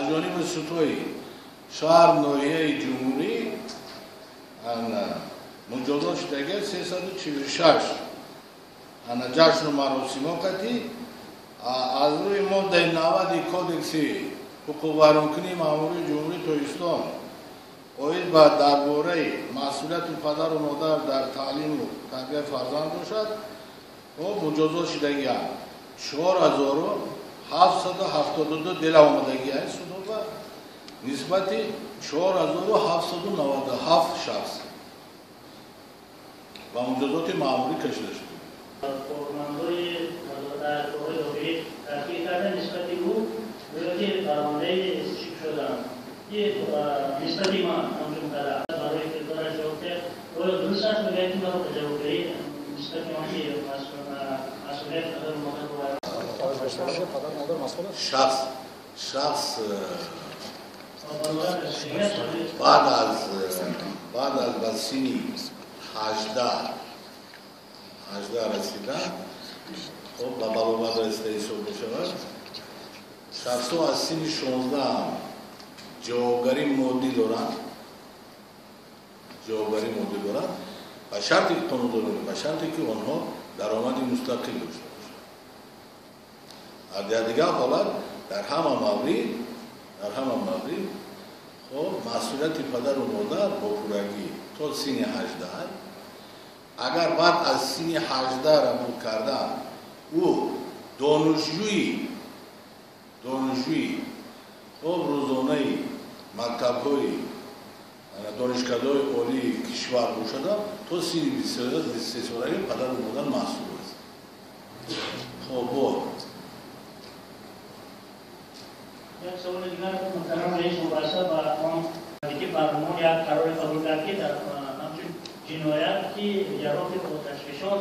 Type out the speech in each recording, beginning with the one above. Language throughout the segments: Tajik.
Аз ҷониби судҳои шаҳр, ноҳияи ҷумҳурӣ муҷозот шудагиа 346 ана ҷашну маросимҳо қатӣ аз рӯи моддаи 90 кодекси ҳуқуқвайронкунии маъмурии Ҷумҳурии Тоҷикистон оид ба дар бораи масъулияти падару модар дар таълиму тарбияи фарзанд бошад, муҷозот шудагианд 4772 дела омадагианд судоба нисбати 4797 шахс ва муҷозоти маъмурӣ кашида шуд. Кормандои вазорати корҳои дохилӣ таҳқиқ карда нисбати ӯ гӯё ки парвандаи шуданд ки нисбати ман ҳамчун падар барои кирдораш ҷавоб диҳад. Оё дуруст аст мегӯяд ки маро ба ҷавобгарӣ нисбати он ки масъулияти падару модар бояд шахс баъд аз ба синни 18 расидан ба балоғат расида ҳисоб мешавад. Шахсҳо аз синни 16 ҷавобгарии моддӣ доранд, ба шарте ки қонунгузорӣ, ба шарте ки онҳо даромади мустақил дошта бошанд. Дар дигар ҳолат дар ҳама маврид хоб масъулияти падару модар бо пуррагӣ то синни 18. Агар баъд аз синни 18 равон кардан ӯ донишҷӯи хоб рӯзонаи мактабҳои донишкадаҳои олии кишвар бошада то синни 23 солагӣ падару модар масъул аст. Хоб як саволи дигар, муҳтарам раис, вобаста ба он ки парлумон як қароре қабул кард ки дар ҳамчун ҷиноят ки яроқи оташфишон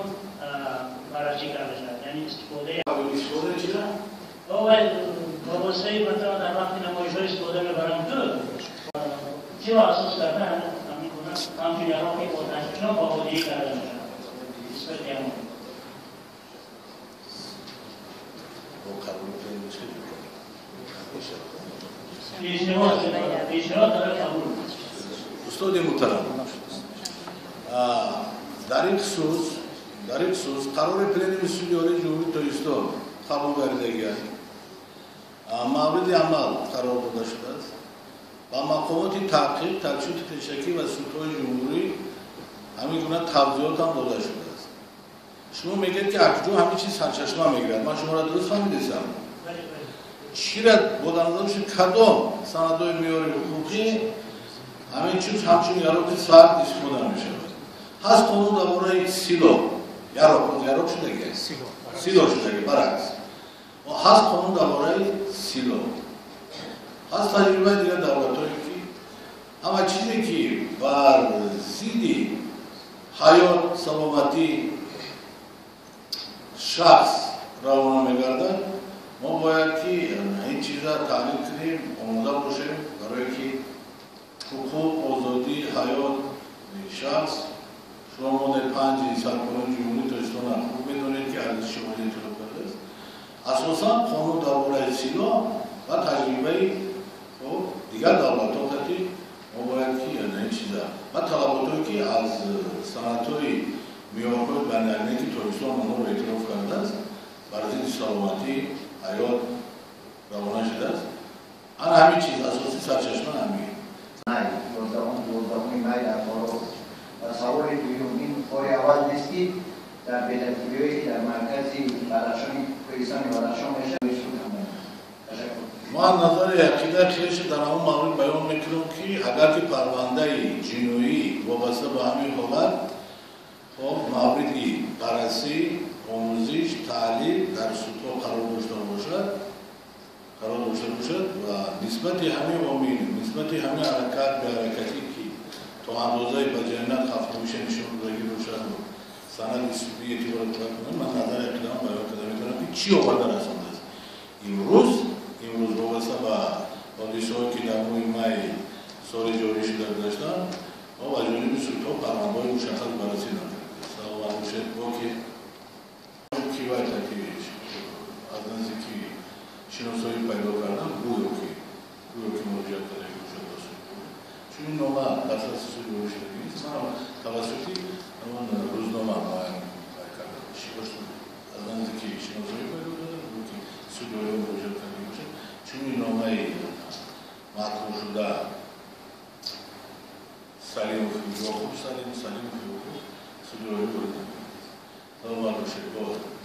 баррасӣ карда шавад, яъне истифодаи чира ба воситаи масалан дар вақти намоишҳо истифода мебаранд, ту чиро асос карда ҳамин гуна ҳамчун яроқи оташфишон баҳодиҳӣ карда мешавад нисбати ҳамон? Устоди муҳтарам, дар ин хусус қарори пленуми суди олии Ҷумҳурии Тоҷикистон қабул гардидагиаст, мавриди амал қарор дода шудааст ва мақомоти таҳқиқ, тафтишоти пешакӣ ва судҳои ҷумҳурӣ ҳамин гуна тавзиҳот ҳам дода шудааст. Шумо мегӯед ки аз куҷо ҳамин чиз сарчашма мегирад? Ман шуморо дуруст фаҳмидесам? Чира бо дар назар дошти кадом санадҳои меъёри ҳуқуқӣ ҳамин чиз ҳамчун яроқи сард истифода мешавад? Ҳаст қонун дар бораи сило, яроқ шудаги, сило шудаги, баръакс ҳаст қонун дар бораи сило, ҳаст таҷрибаи дигар давлатҳое ки ҳама чизе ки бар зидди ҳаёт, саломатӣ шахс равона мегардад, мо бояд ки ин чиза таълим кунем, омода бошем барое ки ҳуқуқ, озодӣ, ҳаёт шахс. Шумо моддаи 5 сарқонуни Ҷумҳурии Тоҷикистонро хуб медонед ки арзиши олии эътироф кардааст. Асосан қонун дар бораи сило ва таҷрибаи дигар давлатҳо ки мо бояд ки ин чиза ва талаботҳое ки аз санадҳои меъёрҳои байналмилалӣ ки Тоҷикистон онҳоро эътироф кардааст бар зидди саломатӣ, ҳаёт равона шудааст. Ана ҳамин чиз асоси сарчашма ҳамин. Май, 11 май дар Хоруғ. Ва саволи дуюм, ин кори аввал нест ки дар бетартибиҳое ки дар маркази Бадахшони кӯҳистони Бадахшон мешавад. Ташаккур. Ман назари ақидаи хеша дар ҳамон маврид баён мекунам ки агар ки парвандаи ҷиноӣ вобаста ба ҳамин ҳолат хоб мавриди баррасӣ, омӯзиш, таҳлил дар судҳо қарор дошта бошад ва нисбати ҳамин омил, нисбати ҳамин ҳаракат беҳаракатӣ ки то андозаи ба ҷамъият хафтомиша нишон додагӣ бошад, санади судӣ эътибор талаб кунад, ман назари ақидаам баён карда метавонам ки чӣ оварда расондааст. Имрӯз вобаста ба ҳодисаҳое ки дар моҳи май соли ҷорӣ шуда гузаштанд, мо ба ҷониби судҳо парвандаҳои мушаххас баррасӣ накардем. Саломат бошед. Бо ки вай ки аз наздики шиносоӣ пайдо кардам, гӯё муроҷиат карда бошад ба суд. Чун ин нома дастраси суди олӣ шудагӣ нест, ман тавассути ҳамон рӯзнома муайян кардам. Аз наздики шиносоӣ пайдо кардам, ки суди олӣ муроҷиат карда бошад. Чунин номаи маҳкум шуда Салимов Ёқуб Салим, Салимов Ёқуб суди олӣ ворид намудааст. Саломат бошед.